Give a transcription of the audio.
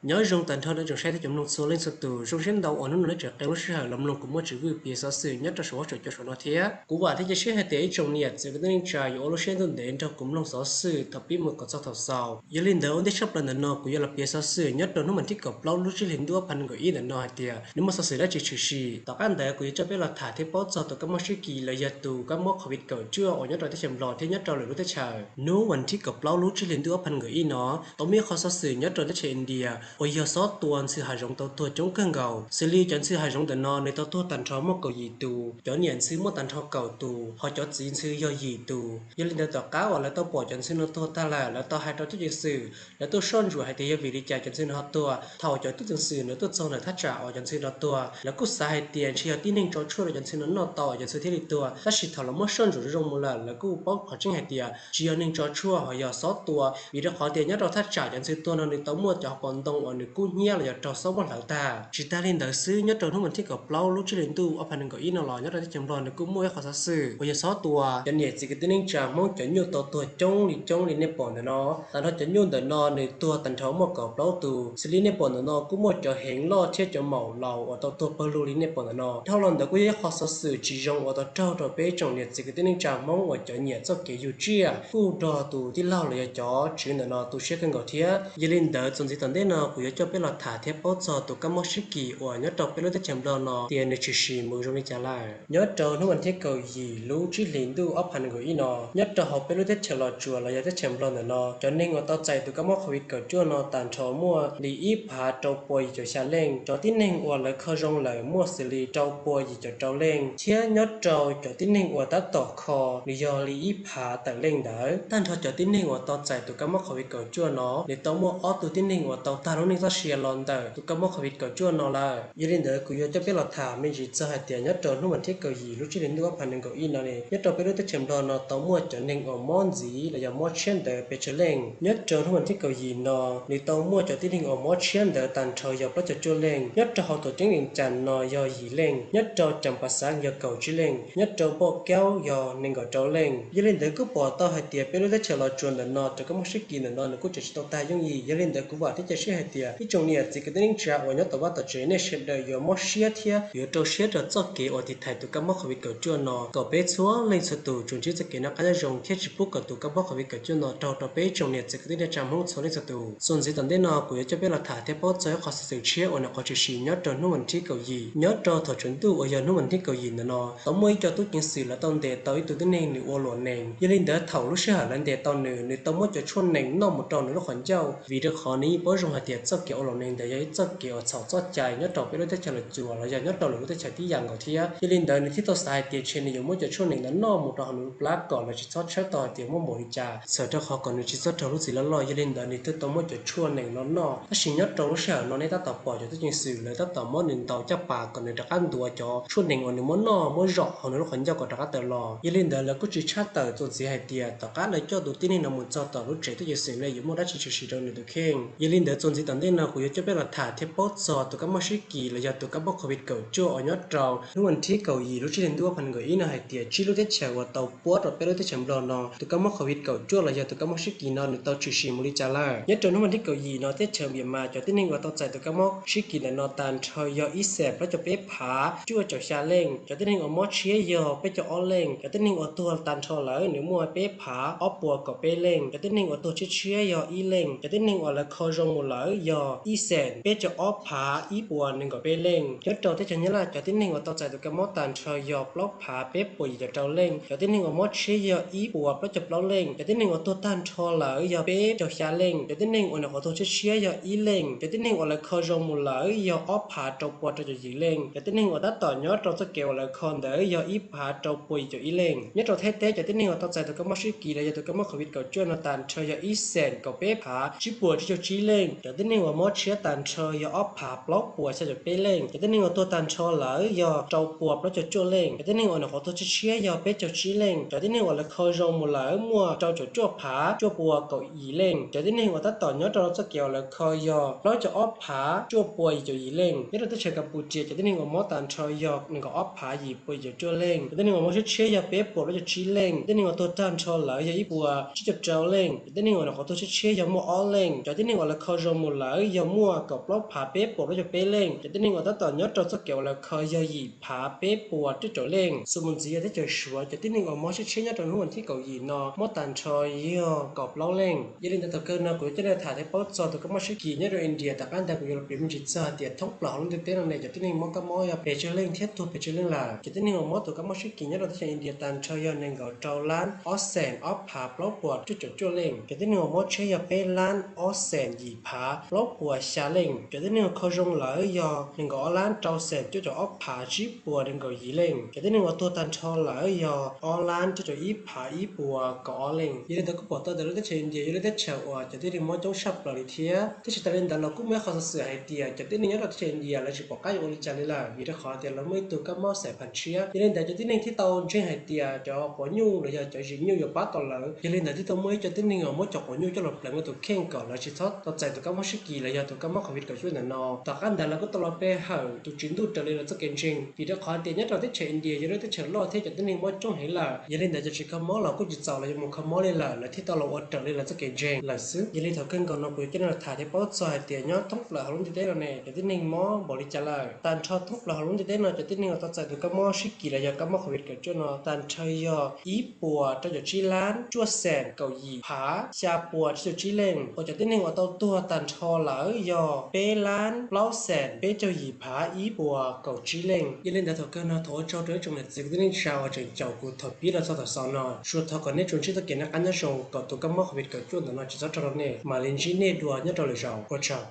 Nyob zoo tag nrho nej tsoom saib thiab cov mloog txhua leej txhua tus, zoo siab ntau uas hnub no nej tseem qee lub sij hawm los mloog kuv muaj tsis vwj piav xov xwm nyob rau saum huab saum cua saum no thiab. Kuv vam thiab cia siab hais tias ib tsoom niam txiv kwv tij neej tsa yuav ua lub siab ntuj ntev nrog kuv mloog xov xwm thaum pib mus kom txog thaum xaus. Yog li ntawd ua ntej tshaj plaws ntawm no kuv yuav los piav xov xwm nyob rau hnub vas thib kaum plaub lub tsib hlis ntuj ob phav nees nkaum ib ntawm no hais tias nws muaj xov xwm dab tsi tshwm sim. Tom qab ntawd kuv yuav coj peb los tham thiab paub txog tus kab mob sib kis los yog tus kab mob covid kaum cuaj uas nyob rau teb chaws Nplog thiab nyob rau lwm lub teb chaws. Hnub vas thib kaum plaub lub tsib hlis ntuj ob phav nees nkaum ib no, tau muaj ib qho xov xwm nyob rau teb chaws India uas yog xob tua ntxhw hav zoov tau tuag coob kawg nkaus. Xws li cov ntxhw hav zoov ntawm no nws tau tuag tag nrho muaj kaum yim tus, cov niam ntxhw muaj tag nrho kaum tus, ho cov txiv ntxhw yog yim tus. Yog li ntawd tom qab uas lawv tau pom cov ntxhw no tuag tag lawm, lawv tau hais rau tub ceev xwm, lawv tuaj soj ntsuam hais tias yog vim li cas cov ntxhw no ho tuag. Thaum cov tub ceev xwm lawv tuaj txog ntawm thaj tsam uas cov ntxhw no tuag, lawv kuj xav hais tias ntshe yog tib neeg tso tshuaj rau cov ntxhw no noj tau cov ntxhw thiaj li tuag, tab sis thaum lawv muab soj ntsuam zoo zoo mus lawm, lawv kuj paub qhov tseeb hais tias tsis yog neeg tso tshuaj ho yog xob tua, vim rau qhov tias nyob rau thaj tsam cov ntxhw tuag no nws tau muaj cov hauv paus ntoo uas nws kub hnyiab los yog raug xob muab hlawv tag. Tsis tas li ntawd xwb, nyob rau hnub vas thib kaum plaub lub tsib hlis ntuj ob phav nees nkaum ib no los nyob rau teb chaws Nplog nws kuj muaj ib qho xov xwm uas yog xob tua cov niam txiv kwv tij neej tsa Hmoob cov nyuj tau tuag coob li coob li nej pom ntawm no. Tag nrho cov nyuj ntawm no nws tuag tag nrho muaj kaum plaub tus. Xws li nej pom ntawm no kuj muaj cov heev loj thiab cov maum laus uas tau tuag pawg lug li nej pom ntawm no. Dhau los ntawd kuj yog ib qho xov xwm tsis zoo uas tau raug rau peb tsoom niam txiv kwv tij neej tsa Hmoob uas cov nyiam txoj kev yug tsiaj kuj nrog tus tij laug los yog cov tswv ntawm no tu siab kawg nkaus thiab. Yog li ntawd txuas ntxiv tom ntej no kuv yuav coj peb los tham thiab paub txog tus kab mob sib kis uas nyob rau peb lub teb chaws Nplog no tias nws tshwm sim mus zoo li cas lawm. Nyob rau hnub vas thib kaum yim lub tsib hlis ntuj ob phav nees nkaum ib no, nyob rau hauv peb lub teb chaws Los Tsuas los yog teb chaws Nplog ntawm no, cov neeg uas tau txais tus kab mob covid kaum cuaj no tag nrho muaj li ib phav rau pua yim caum xya leej. Cov tib neeg uas lawv kho zoo lawm muaj xws li rau pua yim caum rau leej, thiab nyob rau cov tib neeg uas tab tom kho nws yog li ib phav tawm leej ntawd. Tag nrho cov tib neeg uas tau txais tus kab mob covid kaum cuaj no, nws tau muaj ob tug tib neeg uas tau tag lub neej txoj sia los ntawm tus kab mob covid kaum cuaj no lawm. Yog li ntawd kuv yuav coj peb los tham me ntsis txog hais tias nyob rau hnub vas thib kaum yim lub tsib hlis ntuj ob phav nees nkaum ib no ne, nyob rau peb lub teb chaws Nplog no tau muaj cov neeg uas mob ntxiv los yog mob tshiab ntawd pes tsawg leej. Nyob rau hnub vas thib kaum yim no, nws tau muaj cov tib neeg uas mob tshiab ntawd tag nrho yog plaub caug cuaj leej. Nyob rau hauv tuam ceeb Vees Cas no yog yim leej. Nyob rau Cas Pas Xav yog kaum tsib leej. Nyob rau Npauj Kaub yog nees nkaum rau leej. Yog li ntawd kuj pom tau hais tias peb lub teb chaws Los Tsuas ntawm no cov kab mob sib kis ntawm no nws kuj tseem tsis tau tag yooj yim. Yog li ntawd kuv vam thiab cia siab hais tias ib tsoom niam txiv kwv tij neej tsa uas nyob tom vaj tom tsev nej sawv daws yuav mob siab thiab yuav rau siab rau txoj kev uas tiv thaiv tus kab mob covid kaum cuaj no, kom peb txhua leej txhua tus tsuas ntsib txoj kev noj qab nyob zoo thiab tsis pub kom tus kab mob covid kaum cuaj no raug rau peb tsoom niam txiv kwv tij neej tsa Hmoob txhua leej txhua tus. Txuas ntxiv tom ntej no kuv yuav coj peb los tham thiab paub txog ib qho xov xwm tshiab uas nws qhov tshwm sim nyob rau hnub vas thib kaum yim. Nyob rau thaum tshav ntuj uas yog hnub vas thib kaum yim ntawm no, tau muaj ib co tub ceev xwm lawv tau ntes tau ib tug tib neeg nws ua luam nees. Yog li ntawd thaum lub sij hawm lawv ntes tau nws, nws tau muab cov tshuaj nees noj mus rau nws lub qhov ncauj, vim rau qhov nws yeej paub zoo hais tias txoj kev ua luam nees ntawd yog ib txoj kev uas txhaum txoj cai nyob rau peb lub teb chaws Los Tsuas los yog nyob rau lwm lub teb chaws tib yam nkaus thiab. Yog li ntawd nws thiaj tau xav hais tias ntshe nws yuav muab cov tshuaj nees ntawd noj mus rau hauv nws lub plab kom lawv tsis txhob tshawb tau hais tias muaj npaum li cas, txhawm rau qhov kom nws tsis txhob raug lub txim loj loj. Yog li ntawd nws thiaj tau muab cov tshuaj nees no noj. Tab sis nyob rau lub sij hawm no nej tab tom pom cov tub ceev xwm lawv tab tom muab nws ntaus caj pas kom nws rov qab ntuas cov tshuaj nees uas nws muab noj muab zom hauv nws lub qhov ncauj kom rov qab tawm los. Yog li ntawd lawv kuj tsis tshaj tawm txuas ntxiv hais tias tom qab lawv coj tus tib neeg no mus txog tom lub tsev tub ceev xwm ne yuav muaj dab tsi tshwm sim rau nws tus kheej. Yog li ntawd txuas ntxiv tom ntej no kuv yuav coj peb los tham thiab paub txog tus kab mob sib kis los yog tus kab mob covid kaum cuaj uas nyob rau hnub vas thib kaum yim lub tsib hlis ntuj ob phav nees nkaum ib no hais tias tsib lub teb chaws uas tau puab rau peb lub teb chaws Nplog no tus kab mob covid kaum cuaj los yog tus kab mob sib kis no nws tau tshwm sim mus li cas lawm. Nyob rau hnub vas thib kaum yim no teb chaws Npiam Mas cov tib neeg uas tau txais tus kab mob sib kis ntawm no tag nrho yog ib xees plaub caug peb phav cuaj caum xya leej. Cov tib neeg uas mob tshiab yog peb caug ob leej. Cov tib neeg uas tuag tag nrho lawm nws muaj peb phav ob puas kaum peb leej. Cov tib neeg uas tuag tshiab tshiab yog ib leej. Cov tib neeg uas lawv kho zoo mus lawm yog ib xees peb caug ob phav ib puas nees nkaum peb leej. Nyob rau teb chaws Nyab Laj cov tib neeg uas tau txais tus kab mob tag nrho yog plaub phav peb puas yim caum rau leej. Cov tib neeg uas mob tshiab yog ib puas plaub caug plaub leej. Cov tib neeg uas tuag tag nrho lawm yog peb caug xya leej. Cov tib neeg uas nyuam qhuav tuag tshiab tshiab yog ib leej. Cov tib neeg uas lawv kho zoo mus lawm yog ob phav rau puas rau caum yim leej. Cov tib neeg uas tab tom nyob rau txoj kev uas lawv kho ntawd yog ib phav rau puas yim caum ib leej. Nyob rau Thaib teb cov tib neeg uas tau txais tus kab mob sib kis los yog tus kab mob covid kaum cuaj no tag nrho yog ib xees kaum peb phav tsib puas tsib caug tsib leej. Cov tib neeg uas mob tshiab tag nrho yog ob phav plaub puas xya caum peb leej. Cov tib neeg uas tuag tag nrho lawm yog rau puas plaub caug cuaj leej. Cov tib neeg uas nyuam qhuav tuag tshiab tshiab yog peb caug tsib leej. Cov tib neeg uas lawv kho zoo mus lawm muaj rau caum cuaj phav cuaj puas kaum yim leej. Cov tib neeg uas tab tom nyob rau txoj kev uas lawv kho yog plaub caug ob phav cuaj puas yim caum yim leej. Nyob rau teb chaws Kas Pus Cia cov tib neeg uas mob tag nrho yog nees nkaum ob phav yim puas yim caum cuaj leej. Cov tib neeg uas mob tshiab tshiab yog peb puas plaub caug tsib leej. Cov tib neeg uas tuag tag nrho lawm yog ib puas tsib caug rau leej. Cov tib neeg uas nyuam qhuav tuag tshiab tshiab yog muaj ob leej. Cov tib neeg uas lawv kho zoo mus lawv yog muaj kaum plaub phav peb puas plaub caug peb leej. Cov tib neeg uas tab tom nyob rau txoj kev uas lawv kho yog yim phav peb puas cuaj caum leej. Xws mus ntxiv yog teb chaws Suav, cov tib neeg uas mob siab tsheb nyob rau hnub vas thib kaum yim no muaj tag nrho yog kaum plaub leej. Yog li ntawd thaum kawg no kuv yuav coj nej tham thiab paub txog tus kab mob sib kis nyob rau India. Tom qab ntawd kuv yuav los piav me ntsis txog hais tias thoob plaws hauv lub ntiaj teb no ne cov tib neeg mob kab mob yog pes tsawg leej thiab tuag pes tsawg leej lawm. Cov tib neeg uas mob tus kab mob sib kis nyob rau teb chaws India tag nrho yog nees nkaum rau lab ob xees ob phav plaub puas cuaj caum cuaj leej. Cov tib neeg uas mob tsheb yog peb lab ob xees yim phav plaub puas xya leej. Cov tib neeg uas kho zoo lawm yog nees nkaum ob lab rau xees cuaj caum ob phav tsib puas nees nkaum yim leej. Cov tib neeg uas tuag tag nrho lawm yog ob lab cuaj caum ib phav ib puas kaum ob leej. Yog li ntawd kuj pom tau tias lub teb chaws India yog lub teb chaws uas cov tib neeg mob coob tshaj plaws li thiab. Tab sis tas li ntawd los kuj muaj ib qho xov xwm hais tias cov tib neeg nyob rau teb chaws India lawv tsis pom qab yuav ua li cas li lawm, vim rau qhov tias lawv muaj ib tug kab mob xais phas tshiab. Yog li ntawd cov tib neeg thiaj tau ntseeg hais tias cov quav nyuj los yog cov zis nyuj yuav pab tau lawv. Yog li ntawd thiaj tau muaj ib co tib neeg uas muab cov quav nyuj coj los pleev ua tus kheej kom lawv tsis txhob tau txais tus kab mob sib kis los yog tus kab mob covid kaum cuaj ntawm no. Tom qab ntawd lawv kuj tau los pe hawm tus tswv ntuj raws li lawv txoj kev ntseeg, vim rau qhov tias nyob rau teb chaws India yog lub teb chaws loj thiab cov tib neeg mob coob heev lawm. Yog li ntawd cov tsis kho mob los kuj tsis txaus lawv yuav mus kho mob li lawm, lawv thiaj tau los ua raws li lawv txoj kev ntseeg lawm xwb. Yog li thaum kawg nkaus no kuv yuav coj nej los tham thiab paub txog hais tias nyob thoob plaws hauv lub ntiaj teb no ne cov tib neeg mob npaum li cas lawm. Tag nrho thoob plaws hauv lub ntiaj teb no cov tib neeg uas tau txais tus kab mob sib kis los yog kab mob covid kaum cuaj no tag nrho yog ib puas rau caum tsib lab cuaj xees kaum yim phav xya puas tsib caug tsib leej, uas cov tib neeg uas tau tuag tag nrho lawm yog peb lab plaub xees peb caug yim phav ib puas kaum tsib leej. Yog li ntawd thaum kawg no thov ua tsaug rau ib tsoom niam txiv kwv tij neej tsa uas tseem caum kuv thaum pib los txog thaum xaus no. Tsuas thov kom nej tsuas ntsib txoj kev noj qab nyob zoo kom tus kab mob covid kaum cuaj ntawm no tsis txhob raug rau nej. Mam li ntsib nej dua nyob rau lwm zaus, ua tsaug.